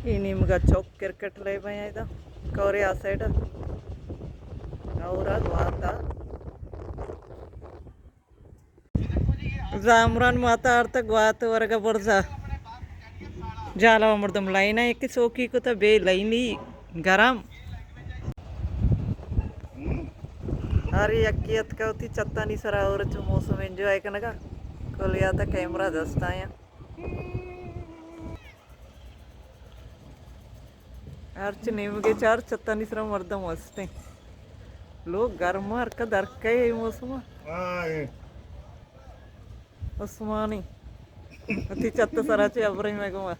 اے نیمگا چوک cricket lab ایں ادا، کورے آ سائیڈ ءَ۔ اور آ گوات ءَ۔ زامران ماتا آرتا گوات ورگا برزا۔ جالا مردم لائن ءَ یکی سوکی کتا بے لائنی گرم۔ ہر یکی اتکا وتی چتانی سرا اور چو موسم انجوائے کنگا۔ کلیاتا کیمرہ دست آیا۔ ہرچ نیمگے چار چتانی سرا مردم ہستیں۔ لوگ گرم ءَ ہرکا درکے اے موسم ءَ۔ ہاں، اے۔ عثمانی۔ وتی چت سرا چے ابرے میں گما۔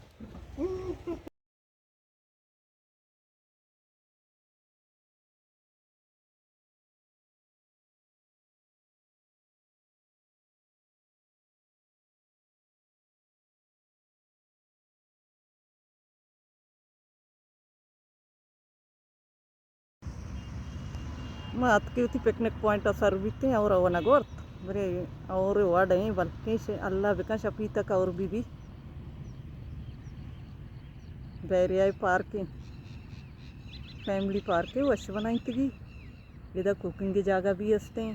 ما اتکے وتی پکنک پوائنٹ ءَ سر بیتیں اور اونا گورت۔ برے اور وڑ ایں بلکیں شے اللہ بکن شپی تک اور بی بی۔ بحریہ پارک ایں۔ فیملی پارک ایں، وش بنائینتگی۔ ادا کوکنگ جاگہ بھی ہستیں۔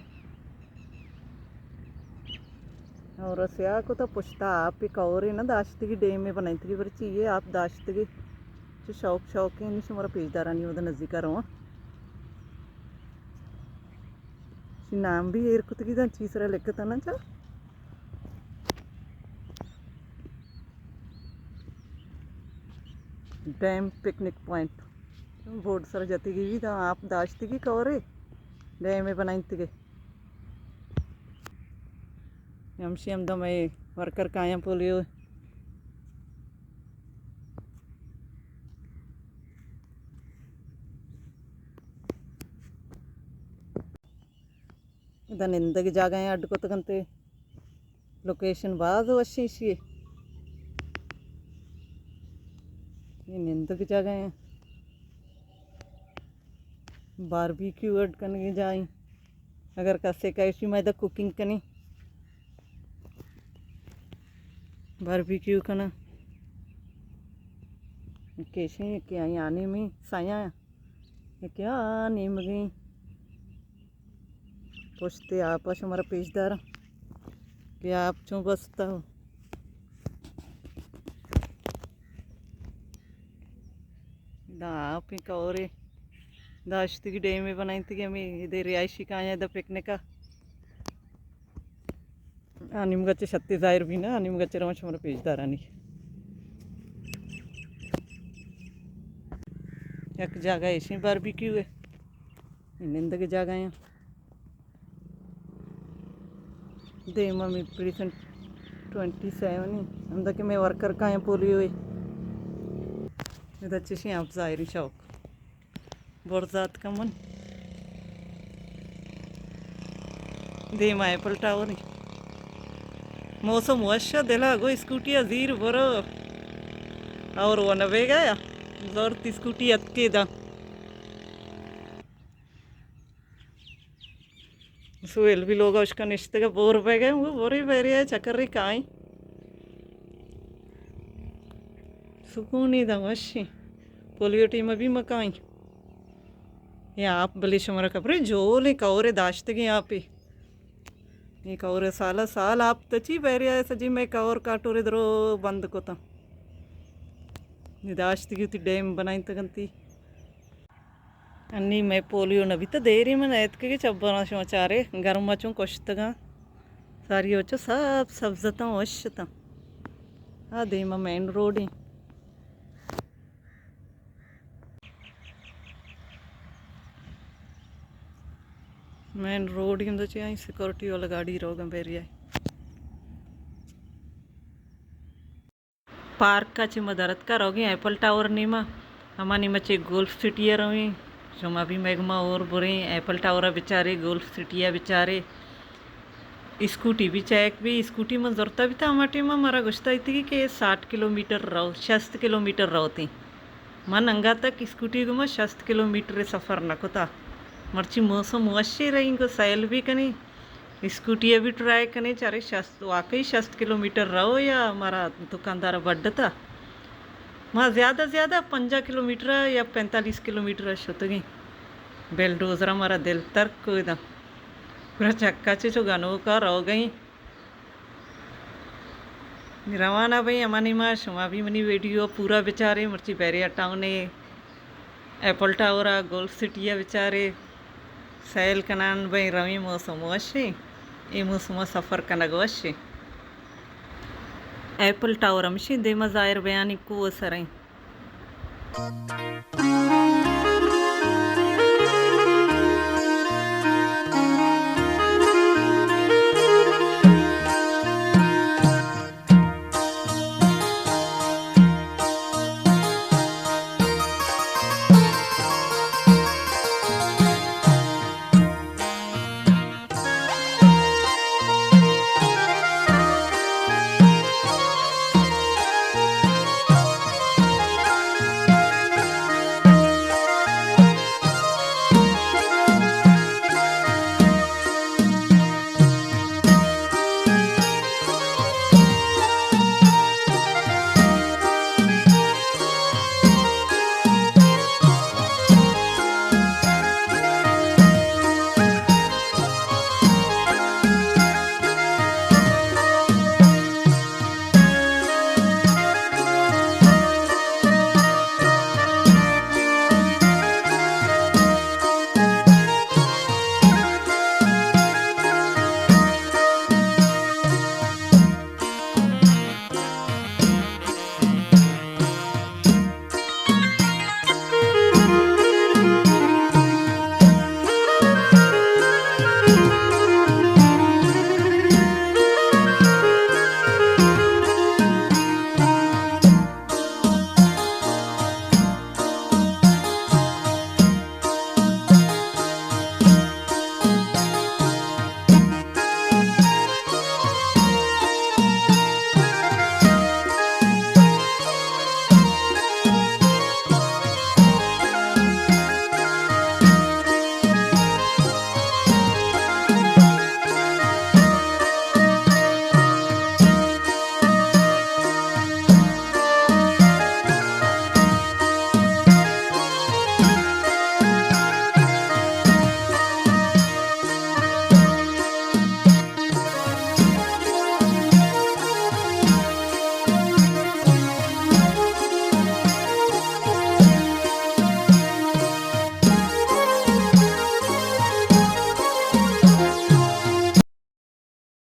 اور سیاہ کو تو پشتا آپ کورے نہ داشتگی، ڈیم بنائینتگی، برچی یہ آپ داشتگی۔ چو شوق شوق ایں، نی شمارا پیش دارانی ودا نزدیک رواں۔ چی نام بھی ایر کتگی داں، چی سرا لکھتا نا چا۔ Dam picnic point. بورڈ سر جتگی بھی داں آپ داشتگی کورے ڈیم بنائینتگی۔ ہمشی ہم دم اے ورکر کایاں پولیو۔ ادا نندگ جاگہ ایں، اڈ کتگ انت۔ لوکیشن باز وشیں ایشی۔ اے نندگ جاگہ ایں۔ باربیکیو اڈ کنگی جاگہ ایں۔ اگر کسے کئیشی میں دا کوکنگ کنی۔ باربیکیو کنا۔ کیشیں کہ آئی آنے میں سایاں۔ کہ آ نیمگیں پشت آپ ءَ شمارا پیش داراں کہ آپ چون بستا ہو۔ دا آپ کورے داشتگی ڈیمے بنائینتگی، ہمیں ادے رہائشی کایاں دا پکنک ءَ۔ آ نیمگا چہ شتے ظاہر بی نا، آ نیمگا چہ رواں شمارا پیش دارانی۔ یک جاگہ ایشیں باربیکیو ہے، نندگ جاگہ ہیں۔ دیما میں پریزنٹ ٹوئنٹی سیون ہیں، ہمدا کہ میں ورکر کایاں پولیو ہے۔ ادا چشیں آپ ظاہری شوق۔ برزات کمن۔ دیما ایپل ٹاور۔ موسم وش، دلا گو اسکوٹی ءَ زیر برو۔ اور وہ نہ بیگا یا زورت اسکوٹی اتکے دا۔ سہیل بھی لوگ اشکا نشتگ، بور بہ گئے، وہ بوری بہرے چکر کائیں۔ سکونی دا وشی۔ پولیو ٹیم بھی مکائیں۔ یا آپ بلے شمارا کپرے جولیں کورے داشتگیں آپے۔ یہ کورے سالا سال آپ تچی بہرے آئے سجی میں کور کاٹورے درو بند کتا۔ یہ داشتگی تی ڈیم بنائیں تگنتی۔ انی مئے پولیو نہ بیت، دیری من اتکگی چبراں شما چارے، گرما چون کشتگاں۔ ساری وچو سب سبزتاں وشتاں۔ آ دیما مین روڈیں۔ مین روڈ ہم تو چے آئی سیکورٹی والا گاڑی روگاں بیری آئی۔ پارک ءَ چہ ما در اتکا روگیں ایپل ٹاور نیما، ہما نیما چہ گولف سٹی ءَ رویں۔ شما بھی مئے گما اور بریں، ایپل ٹاور ءَ بچارے، گولف سٹی ءَ بچارے۔ اسکوٹی بھی چیک بی، اسکوٹی من زرتا بیتا ہما ٹیما مارا گوشتا ایتگی کہ ساٹھ کلومیٹر رو، شست کلومیٹر روتیں۔ من انگا تک اسکوٹی گما شست کلومیٹر سفر نہ کتا۔ مرچی موسم وشی رہی گو سیل بھی کنی۔ اسکوٹی ءَ بھی ٹرائی کنے، چارے شست، واقعی شست کلومیٹر رو یا مارا دکاندار بڈتا۔ ما زیادہ زیادہ پنجاہ کلومیٹر یا پینتالیس کلومیٹر شتگیں۔ بلڈوزر مارا دل ترک کو داں۔ پورا چکا چے چو گنوکا روگئیں۔ روانہ بئیں امانی ما، شما بھی منی ویڈیو پورا بچارے۔ مرچی بیریا ٹاؤن ء ایپل ٹاور ء گولف سٹی ء بچارے۔ سیل کنان بئیں رویں، موسم وشیں۔ اے موسم ء سفر کنگ وشیں۔ ایپل ٹاور ہمشی دیما ظاہر بیانی کوہ سریں۔